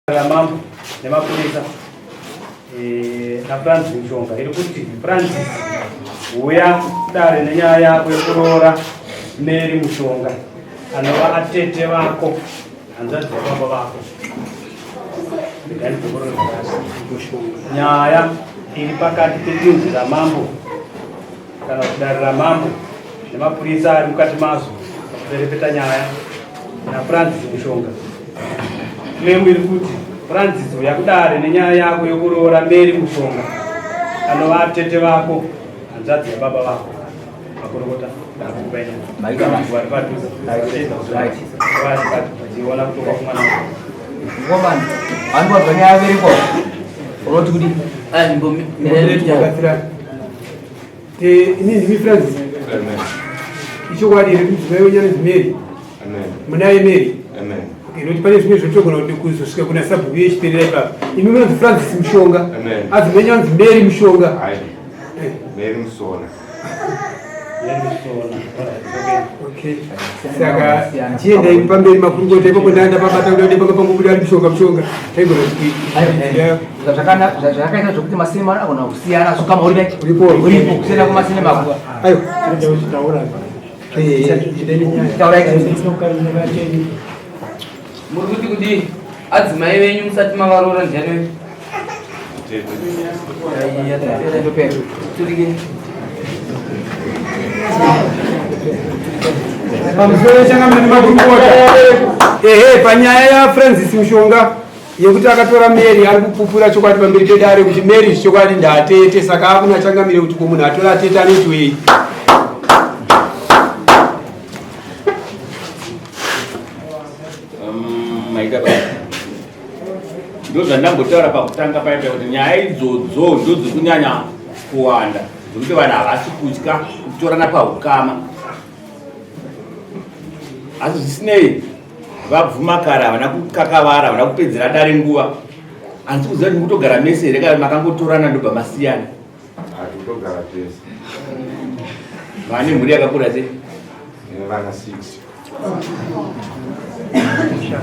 Ramambo nemapurisa eh, naFrancis Mushonga iri kuti Francis huya kudare nenyaya yako yekuroora Mary Mushonga anova atete vako hanzvadzi yababa vako. Nyaya iri pakati pedunhu ramambo kana kuti dare ramambo nemapurisa ari mukati mazvo pakuferefeta nyaya naFrancis Mushonga. Claim iri kuti Francis uya kudare nenyaya yako yokuroora Mary Mushonga anova atete vako hanzvadzi yababa vako. Makurukota vari padhuze vachiona kutoka kumwana Ngomani, vanhu vabva nyaya veriko. Unoti kudi? Ini ndimi Francis. Ichokwadi here kuti mudzimai wenyu anonzi Mary? Munaye Mary? Okay, nokuti pane zvimwe zvotogona kuti kuzosvika kuna sabhuku yechiperera ipapo. Imi munonzi Francis Mushonga. Adzi menyu anonzi Mary Mushonga. Mary Musona. Okay. Saka chiendai pamberi makurukota ipapo ndanda pabata kuti panga pangobuda ari mushonga mushonga taigona kuti zvakaita zvokuti masinema anogona kusiyana so kama uri uripo uripo kusiyana kwemasinema ako aiwa muri kuti kudii adzimai venyu musati mavaroora ndiani wenyu Pamusoro changamire makurukota. Ehe, panyaya yaFrancis Mushonga yekuti akatora Mary ari kupupura chokwadi pamberi pedare kuti Mary zvichokwadi ndaatete saka akuna changamire kuti ko munhu atora atete anoitwei? Maita basa. Ndozvandambotaura pakutanga paya paya kuti nyaya idzodzo ndodzikunyanya kuwanda dzekuti vanhu havasi kutya kutorana pahukama. Asi zvisinei vabvuma kare havana kukakavara havana kupedzera dare nguva. Handisi kuziva kuti mukutogara mese here kana makangotorana ndobva masiyana. Hatitogara tese. Vane mhuri yakakura sei? Vana 6.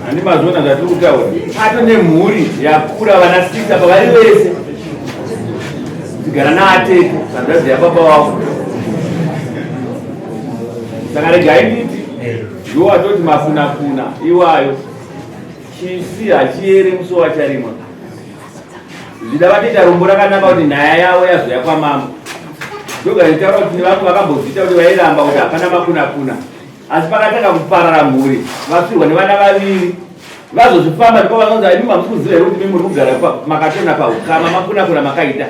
Handi mazviona zvatiri kutaura. Ato nemhuri yakura vana 6 apa vari vese. Tigara naatete hanzvadzi yababa wavo. Saka regai nditi ndiwo atoti mafunafuna iwayo chisi hachiyere musi wacharimwa. Zvida vatoita rombo rakanaka kuti nyaya yavo yazoya kwamambo. Ndogaitaura kuti nevamwe vakambozviita kuti vairamba kuti hapana makunakuna. Asi pakatanga kuparara mhuri vafirwa nevana vaviri vazozvifamba ndipo vakanzi imi mamusi kuziva here kuti muri kugara makatona paukama makunakuna makaita.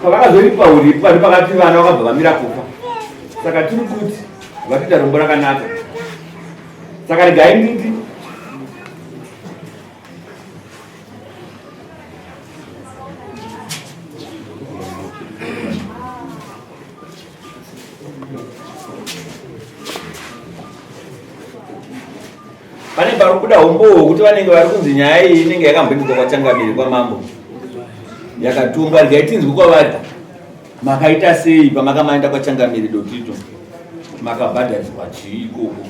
Pavakazoripa uripo ndipo pakati vana vakabva vamira kufa. Saka tiri kuti vatoita rombo rakanaka. Saka regai nditi pane pari kubuda umbowo hwekuti vanenge vari kunzi nyaya iyi inenge yakamboendeswa kwachangamire kwamambo yakatongwa regai tinzwi kwavari makaita sei pamakamaenda kwachangamire dotito makabhadhariswa chii ikoko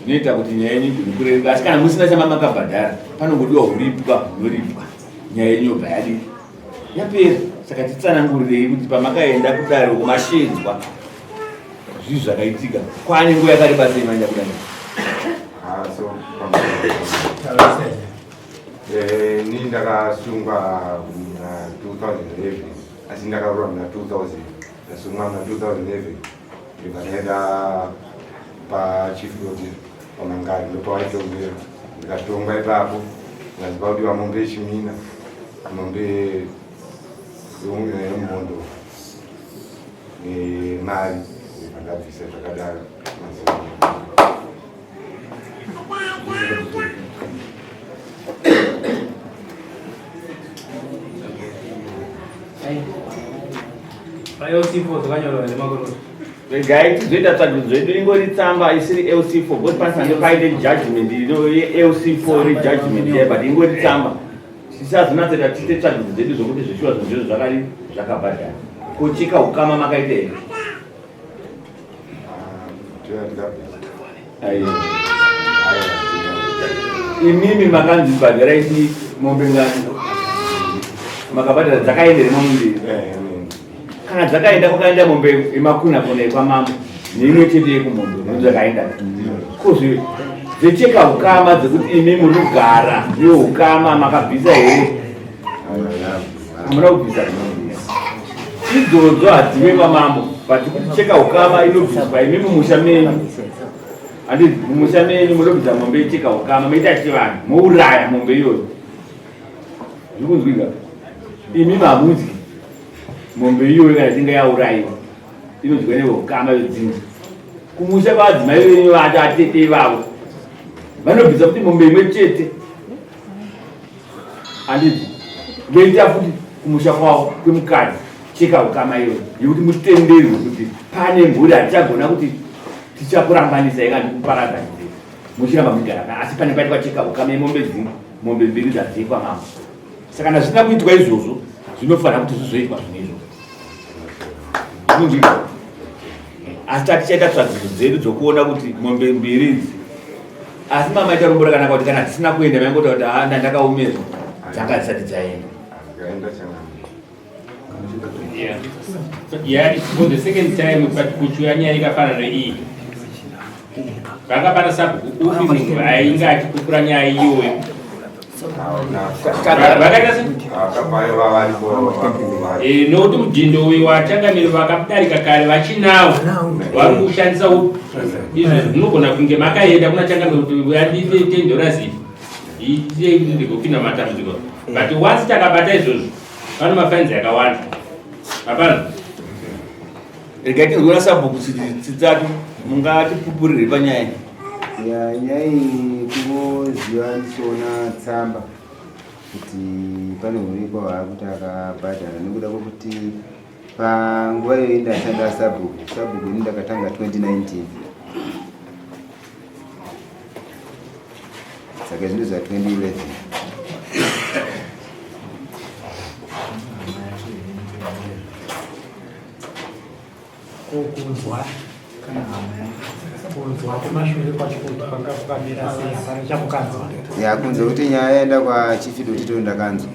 zvinoita kuti nyaya yenyu igone kureruka asi kana musina chamamakabhadhara panongodiwa uripwa hunoripwa nyaya yenyu yobva yadii yapera saka titsanangurirei kuti pamakaenda kudare uko mashedzwa zvii zvakaitika kwaane nguva yakareba sei maenda kudare ah, eh, ni ndakasungwa muna 2011 asi ndakarura muna 2000 ndasungwa muna 2011 ndibva ndaenda pachief doti pamangari ndopawaitongera ndikatongwa ipapo ndikaziva kuti vamombe yechimina mombe yemumondo nemari ndabvisa zvakadaro LC4 dzakanyorwa nemakororo. Regai tizoita tsvagurudzo yedu ingori tsamba isiri LC4 because pasange paine judgment ino yeLC4 iri judgment yeah, but ingori tsamba tisazonatsoita tiite tsvagurudzo dzedu zvokuti zveshuwa zvinhu zvozvo zvakari zvakabhadhara kocheka ukama makaita here Imimi makanzi bhadharai chi mombe ngani? Makabhadhara dzakaenda mombe mbiri. Kana dzakaenda kwakaenda mombe yemakuna kona yekwamambo neimwe chete yekumombe ndo dzakaenda. Kozve dzecheka ukama dzekuti imi munogara ndiwo ukama makabvisa here? Hamuna kubvisa. Idzodzo hadzive kwamambo but kuti cheka ukama inobviswa imi mumusha menyu. Handiti mumusha menyu munobvisa mombe yecheka ukama moita chivanhu mouraya mombe iyoyo. Zviri kunzwika? Imi mamudyi mombe iyoyo kana ichinge yaurayiwa inodyiwa neveukama vedzinza. Kumusha kwavadzimai venyu vacho atete ivavo vanobvisa futi mombe imwe chete. Handiti voita futi kumusha kwavo kwemukadzi cheka ukama iyoyo yekuti mutenderwe kuti pane mhuri hatichagona kuti tichakurambanisai kana tikuparadza muchiramba muchigara asi pane paitwa cheka ukama yemombe dzimwe mombe mbiri dzadzikwa mambo. Saka kana zvisina kuitwa izvozvo zvinofanira kuti zvizoitwa zvinhu izvozvo. Zvinonzwika? Asi tatichaita tsvadzidzo dzedu dzokuona kuti mombe mbiri idzi asi mamaita rombo rakanaka kuti kana dzisina kuenda maingota kuti haa ndandakaumirwa dzanga dzisati dzaenda. Yeah. Yeah, for the second time but kuchiuya nyaya yakafanana neiyi. Panga pana sabhuku upi munhu ainge achipupura nyaya iyoyo. Vakaita se? Eh, nokuti mudhindo uyu wachangamire vakadarika kare vachinawo vari kushandisa upi izvo munogona kunge makaenda kuna changamire kuti andipe 10 dollars iyi iite kuti ndigopinda matambudziko but once takabata izvozvo Pano mafans akawanda. Hapana. Regai tinzwe na sabhuku Tsitsatu mungatipupurire panyaya iyi. Ya nyaya iyi kungoziva ndichiona tsamba kuti pane hunikwa hwaakuti akabhadhara nekuda kwekuti panguva iyoyi ndashanda sabhuku sabhuku ini ndakatanga 2019 saka zvinhu zva 2011 Kunzwa kana kunzwa kumashure kwacho kuti kwanga kwakamira sei hapana chamukanzwa. Ya kunzwa kuti nyaya yaenda kwachief Dotito ndakanzwa.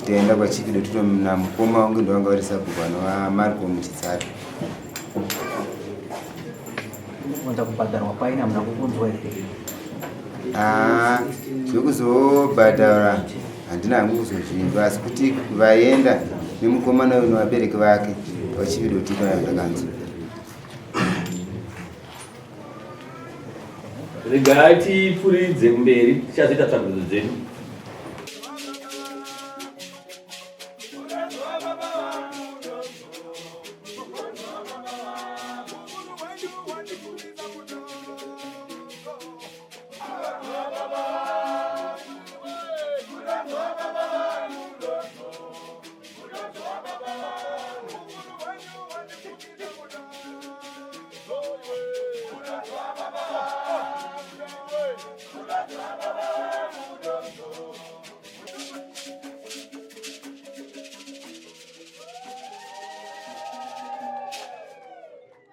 Taenda kwachief Dotito namukoma wangu ndovanga vari sabhuku anova Marco Muchitsari. Kubvunza kubhadharwa kwaini hamuna kukunzwa here? Ah, zvekuzobhadhara handina hangu kuzozvinzwa asi kuti vaenda nemukomana uyu nevabereki vake vachividotika ndakanzwa. Regai tipfuuridze kumberi tichazoita tsvagurudzo dzedu.